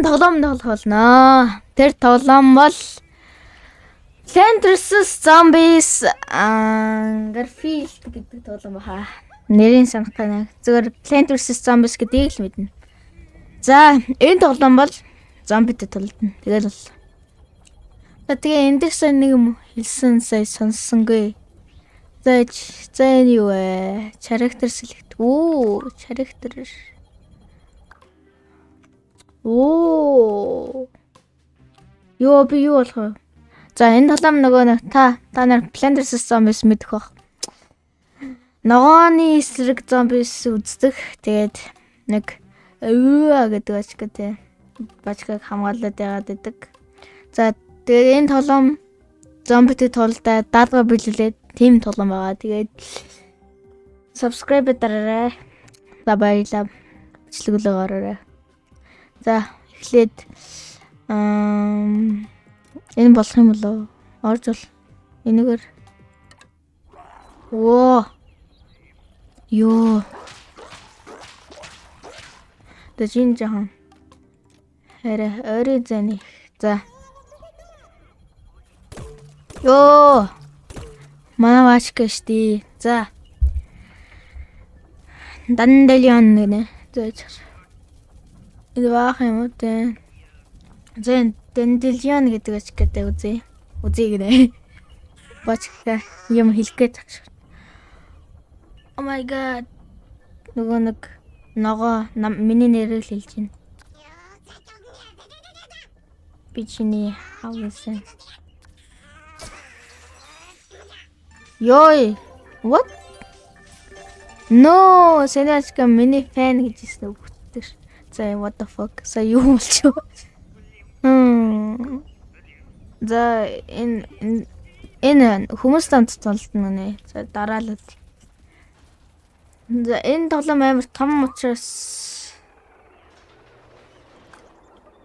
Тоглоом тоглох болно. Тэр тоглоом бол Plants vs Zombies Garfield гэдэг тоглоом баха. Нэрийг санахгүй нэг. Зүгээр Plants vs Zombies гэдгийг л мэднэ. За, энэ тоглоом бол зомбитэй тулдна. Тэгэл бол. За тэгээ энэ дээр сая нэг юм хэлсэн сая сонссонгүй. За за энэ юу вэ? Character select. Оо, character. Оо. Йоо би юу болох вэ? За энэ тоглоом нөгөө нэг та нар Plants vs Zombies мэдэх бах. Ногооны эсрэг zombies үздэг. Тэгээд нэг өвөө гэдэг бачка тий. Бачкаг хамгаалаад яагаад байдаг. За тэгээд энэ тоглоом зомбитэй тулдаа даалгавар биелүүлээд тийм тоглоом байгаа. Тэгээд subscribe дараарай. За баярлалаа. Бичлэг рүү ороорой. За эхлээд энэ болох юм болоо? Орж бол. Энэгээр. Оо. Йоо. Тэ жин жахан. Хараа ойрын зайны. За. Йоо. Манай баачка штий. За. Dandelion гэнэ. За. Энэ баах юм уу те. За энэ Dandelion гэдэг бачкатай үзье. Үзье гэнэ. Бачка юм хэлэх гээд тагш. Oh my god. Нөгөө нэг ногоо миний нэрийг л хэлж байна. Би чиний хавсан. Йой. What? No, Сэнэчка миний fan гэж хэлсэн үгтэр. За what the fuck? Сая юу болчих вэ? За энэ хүмүүс танд тулдна нэ. За дараалал. За энэ тоглоом амар том учраас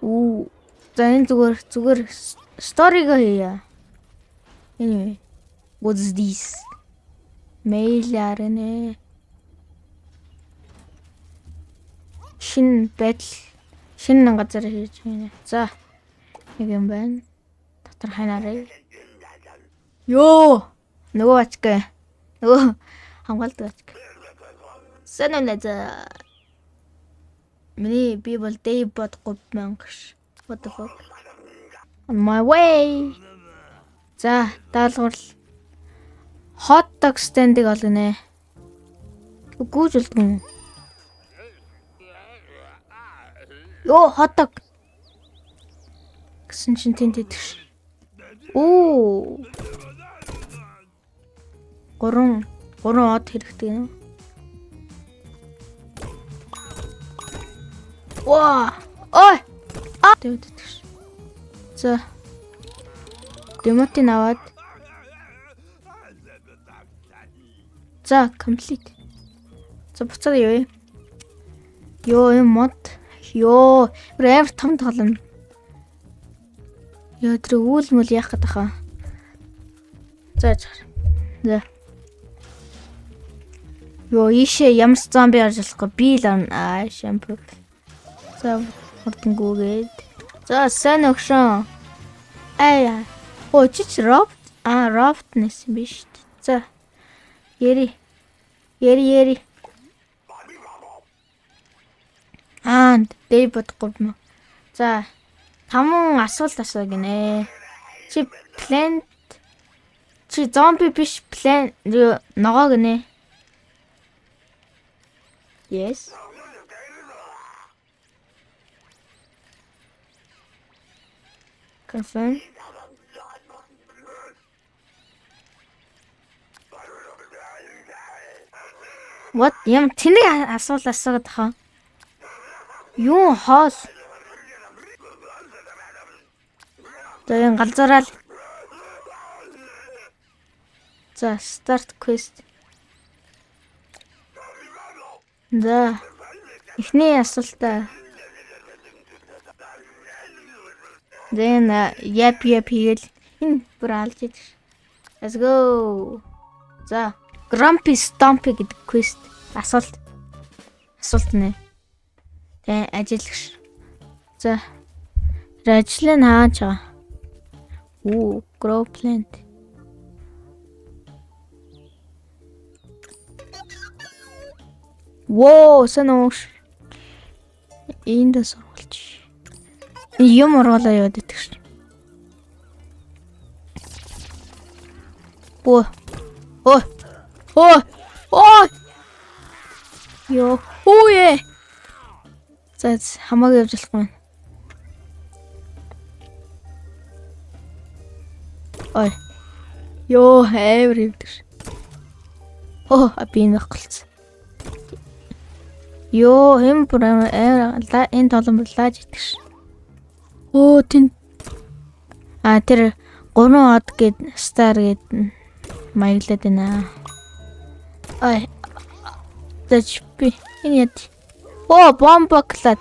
уу. За энэ зүгээр story-го хийе. Anyway, what is this? Mail арнэ. Шинэ байдал шинэ газар хийж байна. За нэг юм байна. Дотор ханаарай. Йоо! Нөгөө ачка. Нөгөө хамгаалдаг ачка. Санаа за. Миний би бол Daybot 30,000 гэж. What the fuck? On my way. За даалгавар hot dog stand-ыг олгоно. Гүүж болдгоо юм. Йоо hot dog гэсэн чинь тэнд идэх. Оо. Гурван од хэрэгтэй юм. Ваа. Ой. А. Тэвдэх. За. Демотын аваад. За, complete. За буцаад явъя. Йоо, энэ мод. Йоо, амар том тоглоом. Йоо, тэр үүл мүл яах гээд баха. За. За. Йоо, ийшээ ямар ч зомби орж болохгүй. Би л орно. Аа, шампу. За, хурдангүйгээд. За, сайн өгшөн. Ай. Оо, чи ч робот. Аа, робот нэсэн биш үү? За. Яри. Яри. Аа, Daybot 3000. За, 5 асуулт асуу гинэ. Чи plant чи зомби биш plant ногоо гинэ. Yes. Confirm. What? Юм тэнэг асуулт асуугаад хаа. Юу хоол? За энэ галзуурал. За start quest. За эхний асуултаа. За энэ яп хийгээл энэ бүр алж идэх. Let's go. За Grumpy Stompy гэдэг quest асуулт. Асуулт нэ. Тэ ажиллагш. За Тэр ажил нь хаач байгаа. Оо, grow plant. Воо, санууш. Энд сургалч. Юм ургалаа яваад идэх шин. Оо. Оо. Оо. Оо. Йоо. Үе. За хамаагүй явж болохгүй. Ой. Йоо, амар явдаг ш. Оо, би энэ голцсон. Йоо, хэм бүр амар энэ толон бүр лааж идэх ш. Өө, тэн а тэр 3 од гэд star гэд маяглаад байна. Ой. Зач би энэ яд. Оо, бомбоклаад.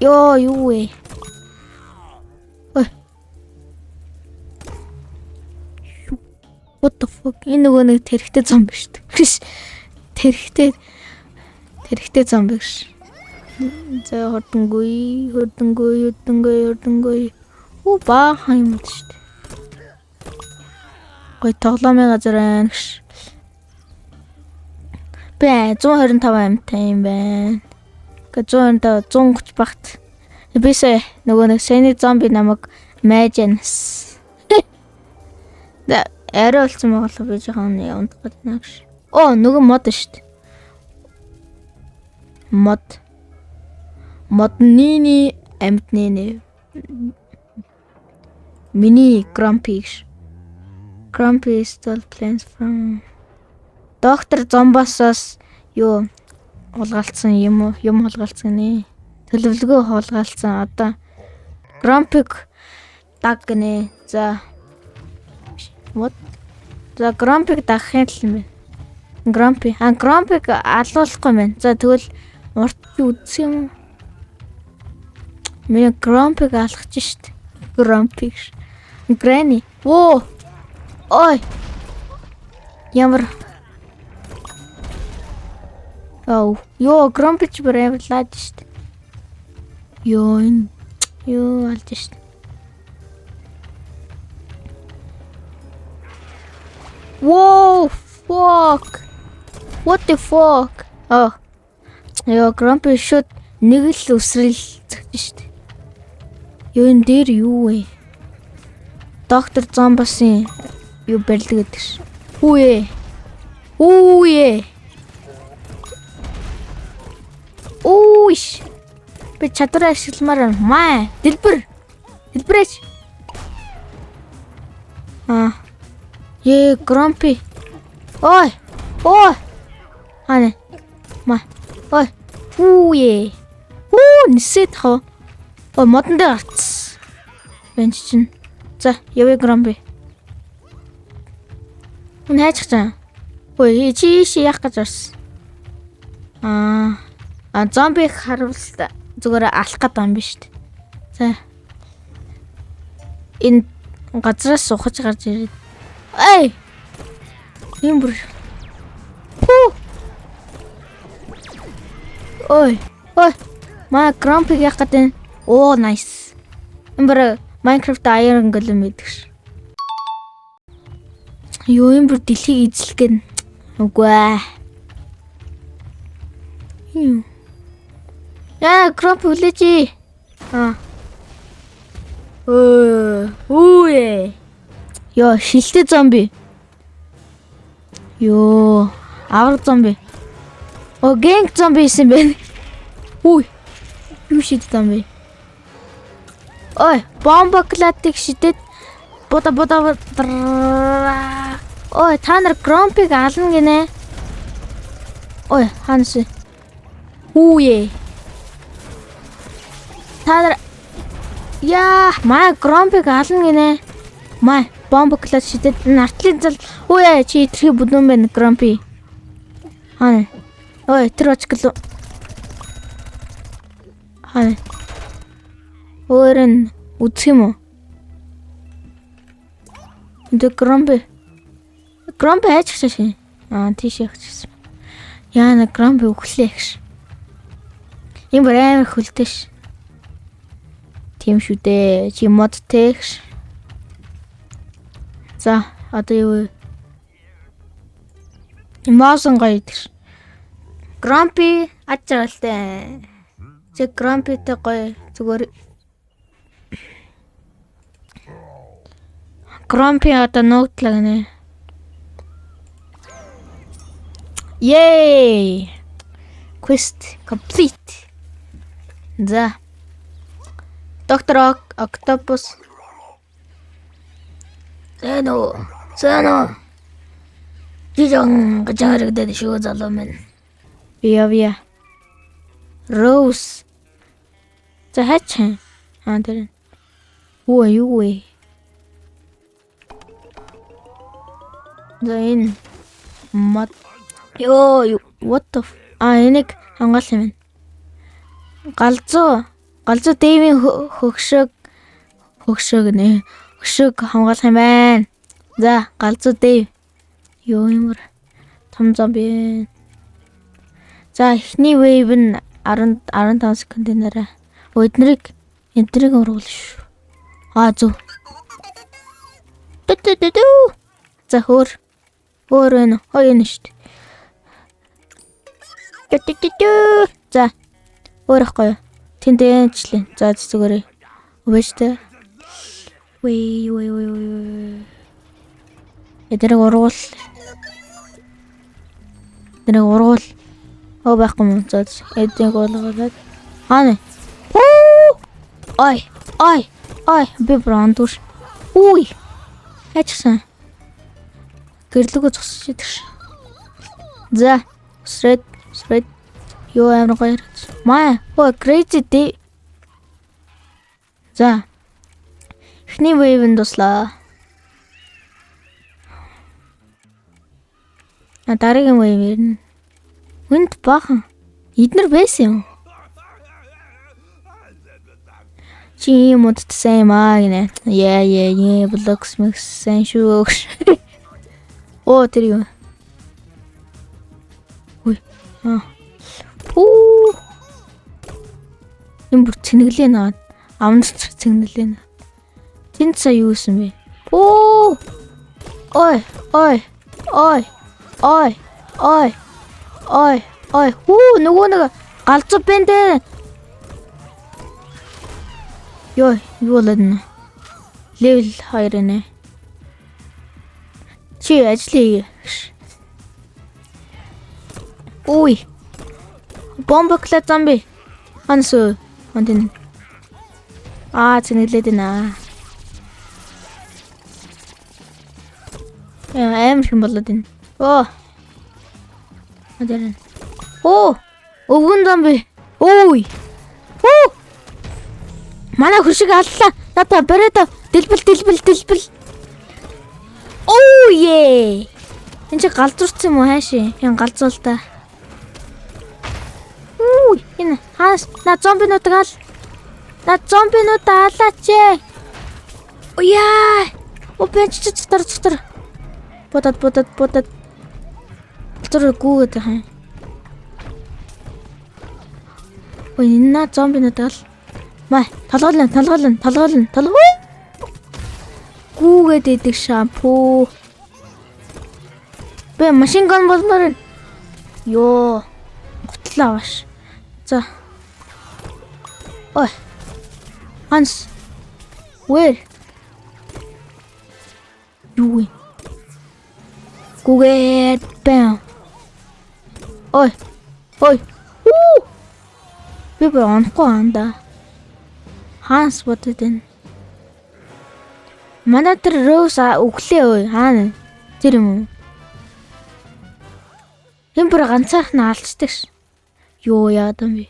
Йоо, юу вэ? Ой. What the fuck? Энэ нөгөө нэг тэрхтээ зомби шүү дээ. Тэрхтээ зомби ш. За хурдангүй, хурдангүй, хурдангүй, хурдангүй. Оо, баахан юм шүү дээ. Гой тоглоомын газар байна гэж. Би 125 амьтай юм байна. Гэ 125 130 багт. Бисээ нөгөө нэг саяны зомби намайг майж янас. Да арай болсон байгаа л би жоохон явандах гэдэг наа гэж. Оо, нөгөө мод шүү дээ. Мод. Модны амьтны нэ. Миний Grumpy гэж. Grumpy stole plants from Доктор Зомбосоос юу хулгайлцсан юм уу? Юм хулгайлцсан гинэ. Төлөвлөгөө хулгайлцсан. Одоо Grumpy-г даг гинэ. За. What? За Grumpy-г дагахын тал юм байна. Grumpy. А Grumpy-г алуулахгүй юм байна. За тэгвэл урт би үзсэн юм уу? Миний Grumpy-г алгаж шít. Grumpy. Granny. Воо. Ой. Ямар Оу, ёо, Grumpy ч бүр амар лаад шít. Ёо, энэ ёо алж шít. Whoa, fuck. What the fuck? Oh. Ёо, Grumpy шууд нэг л үсрэл зөгч шít. Ёо, энэ дээр юу вэ? Доктор Зомбосын юу барилга гэдэг ш. Хүүе. Хүүе. Ууш. Би чадвараа ашигламаар байна. Маа, дэлбэр. Дэлбэрээч. Аа. Е, Grumpy. Ой. Ой. Хана. Ма. Ой. Хүүе. Хүү, нисээд хав. Ой, модон дээр гарцсан. Бенч чинь. За, явъя Grumpy. Энэ хайчих чам. Ой, чи ийш яах гэж орсон? Аа. А зомби харуул зүгээр алах гэдэг юм биш үү? За. Энэ газраас ухаж гарч ирээд. Эй! Юм бүр. Хүү. Ой. Ой. Маа Grumpy яах гэдэг. Оо, nice. Энэ бүр Minecraft Iron Golem гэдэг ш. Юу юм бүр дэлхийг эзлэх гэн. Үгүй ээ. Юм. Яа, Grumpy хүлээж. Аа. Өө, үе. Йоо, шилтэй зомби. Йоо, авар зомби. О, гэнг зомби исэн бэ. Үгүй. Юу шидэж юм бэ? Ой, бомба клатыг шидэд буда буда. Ой, та нар Grumpy-г ална гинэ. Ой, хаанаас вэ? Хүүе. Та нар яа, маа Grumpy-г ална гинэ. Маа бомба клат шидэд нартлын зал. Үе, чи итрхи бүдүүн байна Grumpy. Хаана? Ой, тэр очглоо. Хаана? Өөр нь үзэх юм уу? Энд Grumpy. Grumpy хайчих шин. Аа, тийш явчихсан. Яана Grumpy өглөө гэж. Юм бүр амар хөлтэй ш. Тийм шүү дээ. Чи мод тэгш. За, одоо юу вэ? Маусан гоё идэх. Grumpy аж жаргалтай. Чи Grumpy-тэй гоё зүгээр Grumpy одоо нуугдлаа гинэ. Yay! Quest complete. За. Доктор Octopus. Зэн үү? Зэн үү? Жижигэн гажан харагдаад шүү залуу минь. Би явъя. Rose. За хаач. Аа тэр. Юу юу вэ? За энэ мод. Йоо, what the А энийг хамгаалах юм. Галзуу. Галзуу Дэвийн хөгшөөг хөгшөөг нэ. Хөшөөг хамгаалах юм байна. За, галзуу Дэв. Йоо ямар том зомби. За, эхний wave нь 10 15 секундын дараа. Эднэрийг эднэрийг ургуул шүү. Аа зөв. Ту. За хөөр. Өөр байна. Хоёр нь шүү дээ. Ту. За. Өөр ахгүй юу? Тэнд дэнчлээ. За зүгээрээ. Үгүй дээ. Вэй вэй вэй вэй. Эднэрийг ургуул. Эднэрийг ургуул. Оо байхгүй юм. За эднийг болгоод. Хаана? Ой, ой, ой, би брондуш. Үгүй. Хайчсан. Гэрлэгөө зогсож идэг. За, сред, сред. Юу амар гоё харагдаж. Маа, оо crazy day. За. Эхний wave нь дуслаа. А дараагийн wave ирнэ. Хүнд баахан. Эднэр байсан юм. Чи ийм удтсан юм аа гинэ. Яа яа яа блокс мэгс сайн шүү. Оо тэр юм. Үй. Аа. Пүү. Энэ бүр цэнэглээ наа. Амд цэнэглээ наа. Тэнд сая юу исэн бэ? Пүү. Ой, ой. Ой. Ой. Ой. Ой. Ой. Хүү нөгөө нэг галзуу бэн дээ. Йой, юу болоод нэ? Level 2 нэ. Чи ажил хий. Үй. Бомб клад зомби. Ханс. Онтэн. Аа, цэнэглээд байна. Яа, амар хэм болоод байна. Оо. Адэрэн. Оо! Өвгөн зомби. Үй. Хүү! Манай хөшиг аллаа. Надаа бариад дэлбэл дэлбэл дэлбэл. Оо е. Энд чи галзуурсан юм уу хааши? Энэ галзуул та. Үу, энэ хаас на зомбинуудыг ал. На зомбинуудаа алаач. Уяа. О бэнч чи дотор дотор. Бодод бодод бодод. Дотор гүүгээд байгаа юм. Ой, энэ на зомбинуудыг ал. Май, толгойлон, толгойлон, толгойлон, толгой. Гүүгээд идэг шампу. Би машин ган болмоор. Йоо. Гутлаа аваш. За. Ой. Ханс. Where? Юу вэ? Гүүгээд бам. Ой. Ой. Уу. Би бүр онохгүй анда. Ханс бодод байна. Манай тэр Роуз өглөө ой хаана? Тэр юм уу? Энэ бүр ганцаархан алдчихдаг ш. Юу яадан бэ?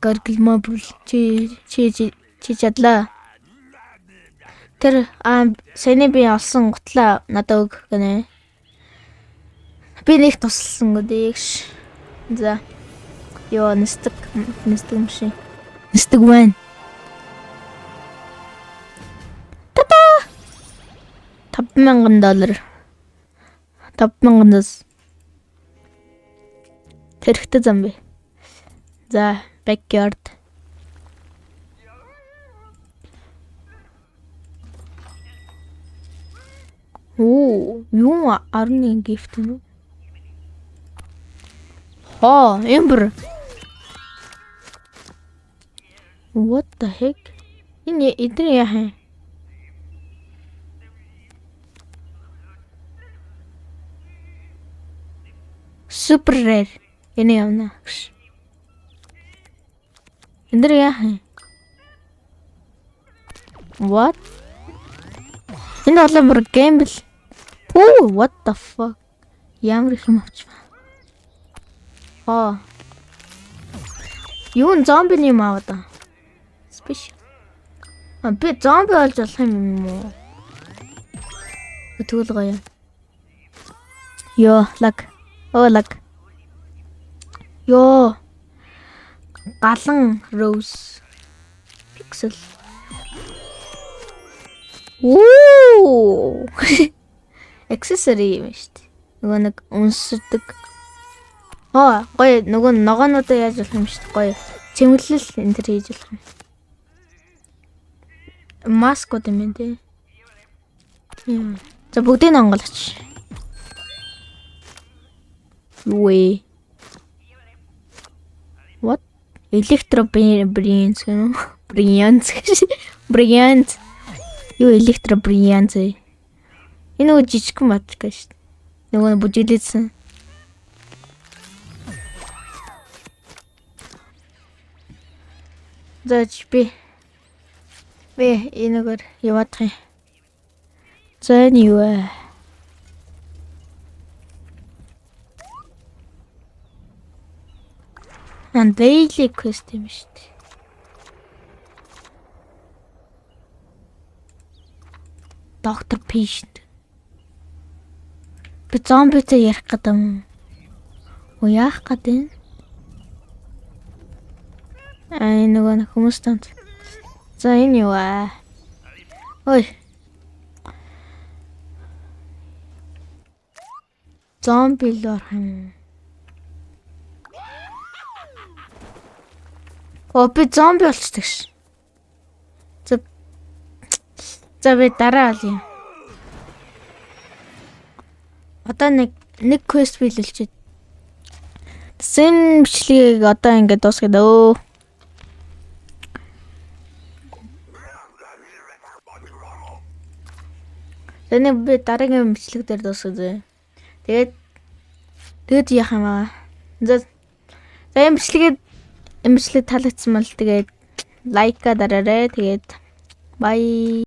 Гаргалмаа бүр чи чи чи чадлаа. Тэр саяны би олсон гутлаа надад өг гэнэ. Би нэг тусалсан гэдэг ш. За. Йоо нэстэг нэстэг юм шиг. Нэстэг байна. Та-та! $5,000. 5,000-аас тэрхтэ зам бэ. За, backyard. Оо, юу 11 gift юм уу? Хоо, Ember. What the heck? Энэ эдгээр яах юм? Super rare. Энэ явна гэж. Энд дэр яах юм? What? Энэ бол бүр gamble. Оо, what the fuck? Ямар их юм авч байна. Аа. Юу н зомбины юм аваад аа. Special. А, би зомби болж болох юм уу? Тэгвэл гоё. Йоо, lag. Оо, lag. Йоо. Галан rose. Pixel. Оо. Accessory юм шүү дээ. Нөгөө нэг үнсдэг. Аа, гоё, нөгөө ногоонуудаа яаж болох юм шүү дээ. Гоё. Цэмэглэл энэ төр хийж болох юм. Маскууд юм байна те. Яа. За, бүгдийг нь онгойлгоч. Юу вэ? What? Electro Brilliance гэнэ үү? Brilliance. Brilliant. Юу Electro Brilliance вэ? Энэ нөгөө жижигхэн баджка шүү дээ. Нөгөө нь бүжиглээдсэн. За, би энэгээр яваадах юм. За, энэ юу вэ? Ан daily quest юм шүү дээ. Доктор patient. Би зомбитэй ярих гэдэг юм. Оо, яах гэдэг юм? Аа, энэ нөгөө нэг хүмүүс танд. За, энэ юу аа? Ой. Зомби л орох юм. Оо, би зомби болчихдаг ш. За за, би дараа олъё. Одоо нэг quest биелүүлчихээд. Сэн бичлэгийг одоо ингээд дуусгая дөө. Тэний би дараагийн бичлэг дээр дуусгая. Тэгээд яах юм аа? За за, энэ бичлэг таалагдсан бол тэгээд like аа дараарай. Тэгээд bye.